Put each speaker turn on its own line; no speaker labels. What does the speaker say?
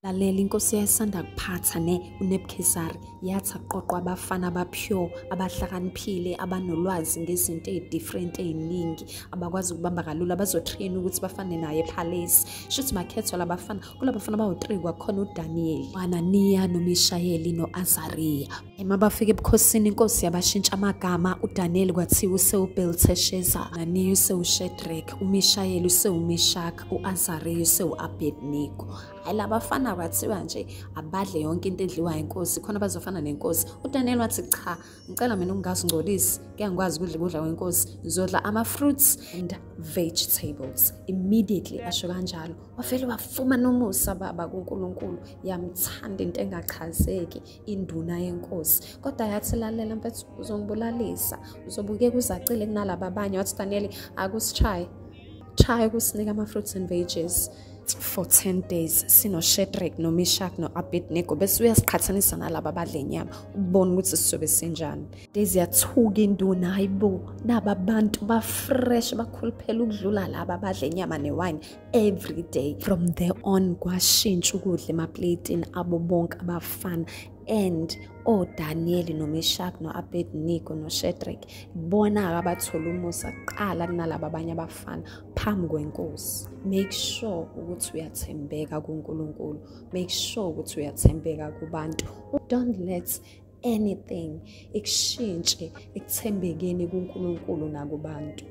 Lalela, inkosi yayisanda kuphatha ne uNebuchadnezzar, yathi aqoqwa abafana abapure, abahlakaniphile, abanolwazi ngezinto ey'different ey'ningi, abakwazi ukubamba kalula, bazotrain ukuthi bafane naye epalace. Shuthi makhethwa labafana, kulabafana bawu-3 kwakhona uDaniel, Ananiya noMishayeli no-Azariya. Ema bafika ebukhosini, inkosi yabashintsha amagama. uDaniel kwathiwa usewuBelteshazzar, Ananiya usewuShadrach, uMishayeli usewuMishak, u-Azariya usewu-Abednego. Hayi, labafana kwathiwa nje abadle yonke into edliwa inkosi, khona bazofana nenkosi. uDaniel wathi cha, ngicela mina ungazingcolisi, ngeke ngikwazi ukudla ukudla kwenkosi, ngizodla ama-fruits and vegetables. Immediately asho kanjalo, wavele wafumana umusa baba kuNkulunkulu, yamthanda into engachazeki induna yenkosi. Kodwa yathi, lalela mfethu, uzongibulalisa, uzobukeka uzacile kunalaba abanye. Wathi Daniel, akusishaye try ukusinika ama-fruits and veggies for 10 days, sino-Shadrach noMishak no-Abednego, bese uyasiqhathanisa nalaba abadla inyama, ubone ukuthi sizobe sinjani. Days yathuka induna, hayibo, naba abantu ba-fresh, bakhuluphela ukudlula laba abadla inyama newine every day. From there on kwashintsha ukudla emapletini abo bonke abafana, and oDaniel noMeshach noAbednego noShadrach bona abathola umusa kuqala kunalaba abanye abafana phambi kwenkosi. Make sure ukuthi uyathembeka kuNkulunkulu, make sure ukuthi uyathembeka kubantu. Don't let anything ikushintshe ekuthembekeni kuNkulunkulu nakubantu.